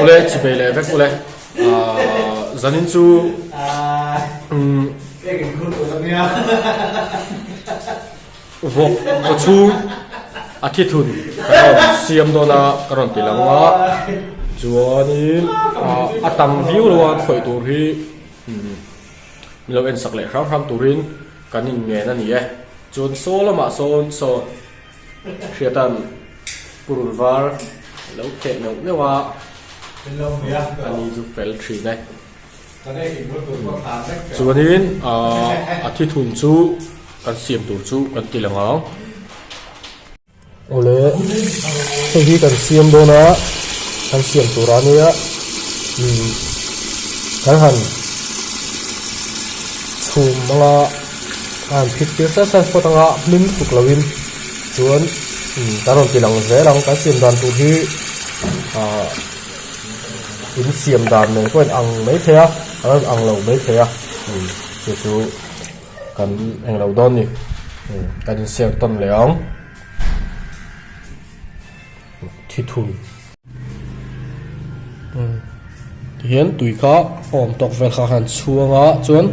Ule chipei leh vek ule zanin chu umm vawk kaw chhung a thi thun ka rawn siam dawn a ka rawn ti lang a chuanin a tam viau lo a khawih tur hi umm min lo en sak leh hram hram turin kan in ngen a ni e chuan saw lamah sawn saw Hriatan purun var lo kheh neuh neuh a, a ni chu fel thin e. Chuanin a thi thun chu kan siam tur chu kan ti lang ang. Awle hei hi kan siam dawn a, kan siam tur a nia kan han chhum anga. A han phit tir sat sat phawt anga hlim tuk loin chuan kan rawn ti lang zel ang kan siam dan tur hi ahh in siam dan nen pawh in ang mai thei a a rawn ang lo mai thei a chu chu kan englo dawn ni kan insiam tawn leh ang thi thun. Tihian tui kha awm tawk vel kha khan chhuang a chuan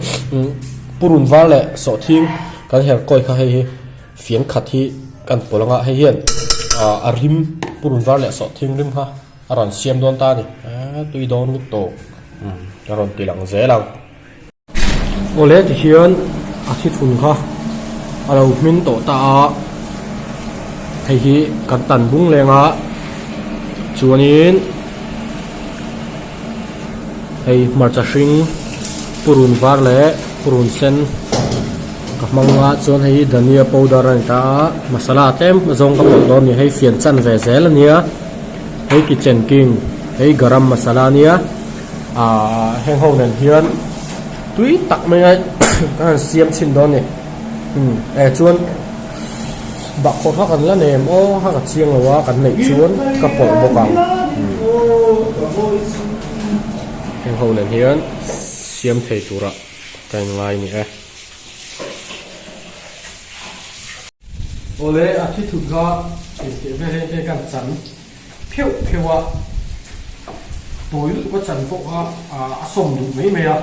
purun var leh sawhthing kan her kawi kha hei hi fian khat hi kan pawlh anga hei hian ah a rim purun var leh sawhthing rim kha a rawn siam dawn ta a ni eee tui dawn lutuk a rawn ti lang zel ang. Awle tihian a thi thun kha a lo hmin tawh ta a, hei hi kan tan bung leng a chuanin hei hmarcha hring purun var leh purun sen ka hmang a chuan hei hi dhania powder a ni ta a masala tlem zawng ka pawlh dawn a ni hei fian chan ve zel a nia hei kitchen king hei garam masala a nia. Ahh heng ho nen hian tui tak mai a ka han siam chhin dawn a ni umm eh chuan bahkhawr kha kan la nem aw kha ka chiang lo a kan neih chuan ka pawlh bawk ang heng ho nen hian siam thei turah ka in ngai a ni e. Awle a thi thut kha engteh vel hian hei kan chan. Pheuh pheuh a, tawi lutuk a chan pawh kha a sawm duh mai mai a,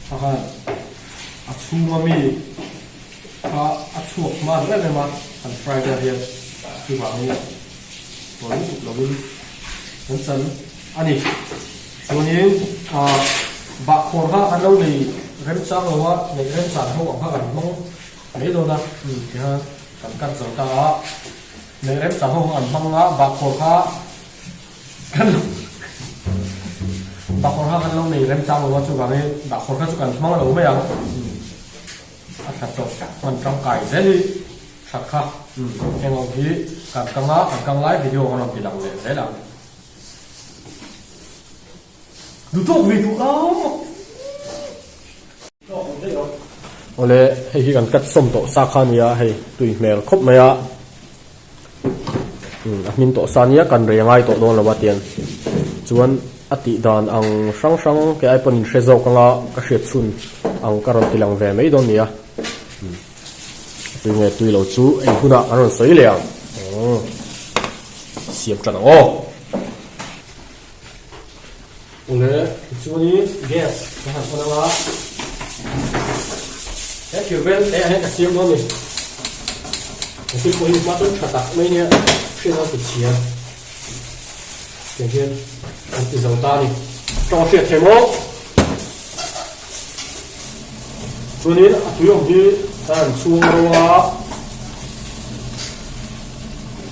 kha khan a chhunga mi kha a chhuak hma duh em em a, han fry vel hian chuvangin tawi lutuk lovin kan chan a ni. Chuanin bahkhawr kha an lo nei remchang lo a, neih remchan ho ang kha kan hmang mai dawn a, tikhan kan cut zo ta a. Nei rem chang ho an hmang a, bahkhawr kha kan lo bahkhawr kha kan lo nei rem chang lo a, chuvangin bahkhawr kha chu kan hmang lo mai ang. A tha chawp hman tangkai zel hi that kha heng ho hi kan kang a, kan kang lai video kan rawn ti lang leh zel ang. Duhtawk ve duh a. Awle hei hi kan cut sawm tawh sa kha ania hei tui hmel khawp mai a a hmin tawh sa ania kan rei angai tawh dawn lo a tiang chuan a tih dan ang hrang hrang kei ai pawn in hre zawk anga ka hriat chhun ang ka rawn ti lang ve mai dawn nia tui nge tui lo chu eng hunah kan rawn sawi leh ang siam tan ang aw. Awle tichuanin gas ka han on anga he thir vel te ah hian ka siam dawn a ni he thil pawh hi hma chuan tha tak mai nia hriat a ti chhia tiang hian an ti zo ta a ni tawng hriat thei maw chuanin a tui awm hi ka han chhung ro a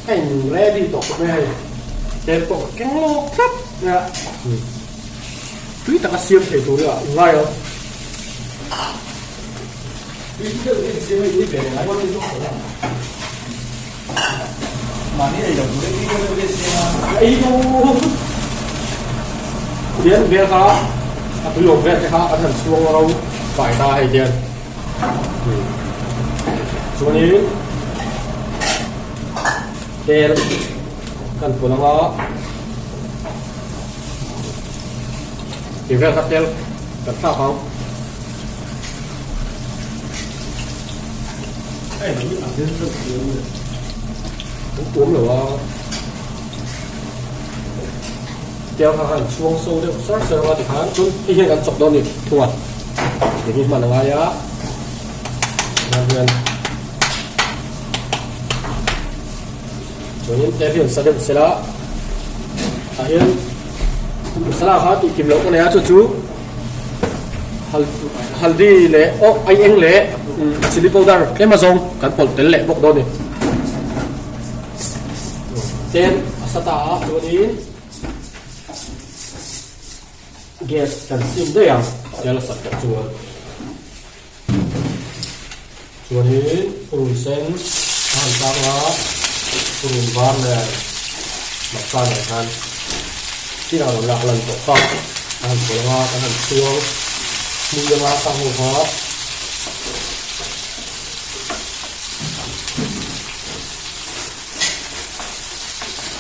ka in ready tawh khawp mai a hei tel pawh ka keng lawk tlat mai a tui taka siam thei tur hi a ngai lo Tian vel kha a tui awm vel te kha an han chhuang ro fai ta hei hian chuanin tel kan pawlh anga tih vel kha tel kan thlak ang. An tuam lo a. Tel kha khan chhuang so deuh sar sar anga tikhan chuan hei hian kan chawp dawn a ni thung a, hei hi hman a ngai a, tihian hian chuanin tel hi an sa deuh sela tah hian masala kha tih kim loh ka nei a chu chu haldi leh aw ai eng leh chilli powder tlem azawng kan pawlh tel leh bawk dawn a ni. Tlem a sa ta a chuanin gas kan sim daih ang tel a sat tawh chuan chuanin purun sen a han tlang a purun var nen hmarcha nen khan tin a rawn lak lan tawh kha a han pawlh anga kan han chhuang hmui anga a ho kha.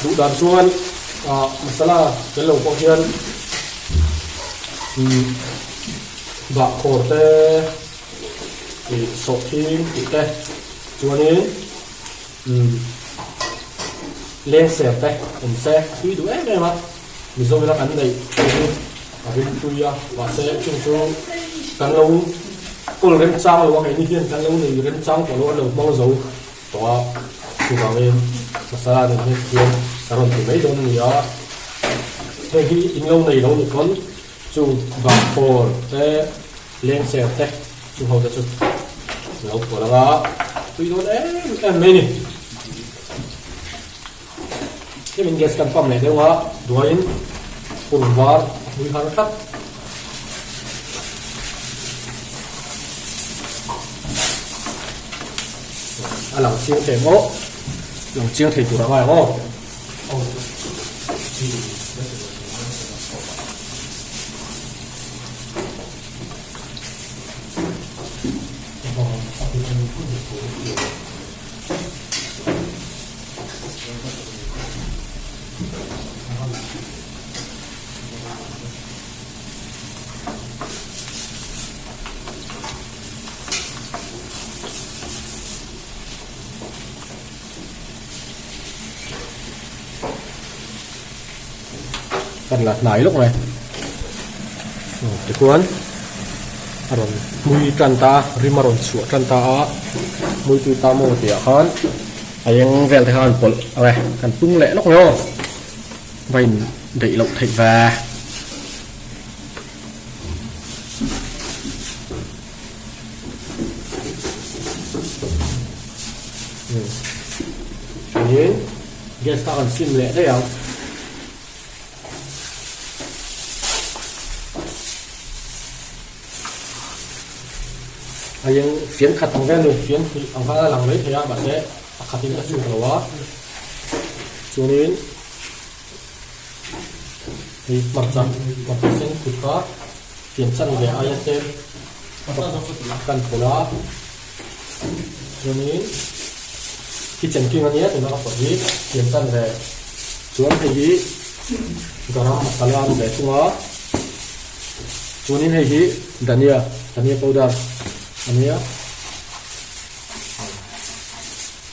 Duh dan chuan ah masala tel lo pawh hian umm bahkhawr te ih sawhthing tih te chuanin umm lengser te awm se a tui duh em em a Mizo ila kan neih hei hi a rimtui a mahse chung chu kan lo kawl remchang lo a keini hian kan lo nei remchang tawh lo a lo hmang zo. Tawh a, chuvangin masala nen hian tihian ka rawn ti mai dawn a ni a, hei hi in lo nei lo nih pawn chung vangkhawl te lengser te chung ho te chu lo pawlh ang a, tui dawn em em mai a ni. Hemi gas kan pump leh deuh a, duaiin purun var a hmui har tlat. A lang chiang thei maw? Lang chiang thei tur a ngai ang aw. Kan la hnai lawk mai tichuan a rawn hmui tan ta a rim a rawn chhuah tan ta a hmui tui ta maw tih ah khan a eng vel te kha an pawlh ang e kan tung leh lawk mai aw va in daih loh theih ve. Chuanin gas kha kan sim leh daih ang. A eng fian khat ang vel ni fian hnih ang khan a lang mai thei a mahse a khatin a chhuk lo a chuanin hei hmarcha hmarcha sen khut kha fian chan ve aia tlem kan pawlh a chuanin kitchen king ania tuna ka pawlh hi fian chan ve chuan hei hi garam masala a ni ve thung a. Chuanin hei hi dhania, dhania powder a nia.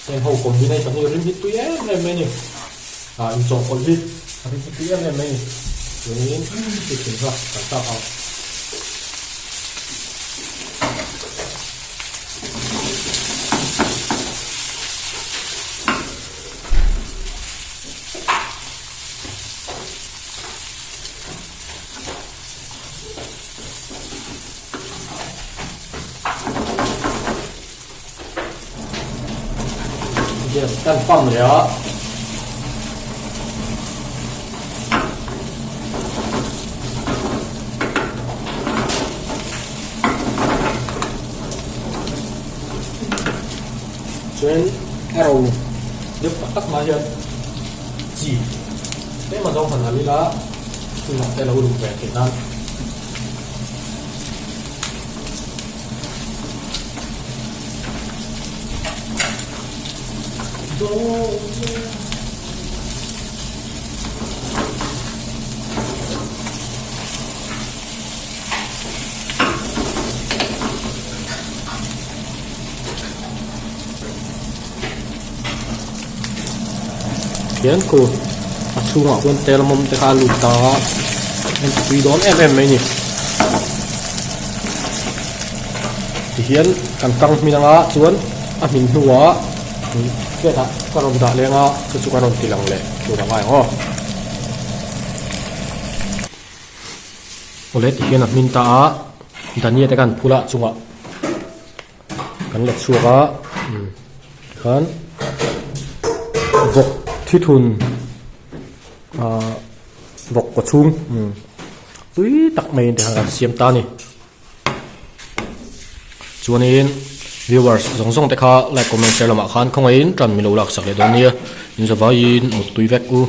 Heng ho combination hi rim hi tui em em mai a ni. Ah inchawhpawlh hi a rim hi tui em em mai a ni. Chuanin chicken kha kan thlak ang. Gas kan pump leh a. Chuan a ro deuh tak tak mai hian chi tlem a zawng han hal ila chhungah te lo luh ve theih nan. Hian khu. A chhungah khuan tel mawm te kha a lut ta a, a tui dawn em em mai a ni. Tihian kan tang hmin anga chuan a hmin hnuah plate ah ka rawn dah leng a, chu chu ka rawn ti lang leh tur a ngai ang aw. Awle tihian a hmin ta a, dhania te khan phul a chungah. Kan la chhuak a tikhan vawk thithun ahh vawk kaw chhung tui tak mai tikhan kan siam ta a ni chuanin viewers zawng zawng te kha like comment share lamah khan khawngaihin tan min lo laksak leh dawn nia in zavaiin mut tui vek u.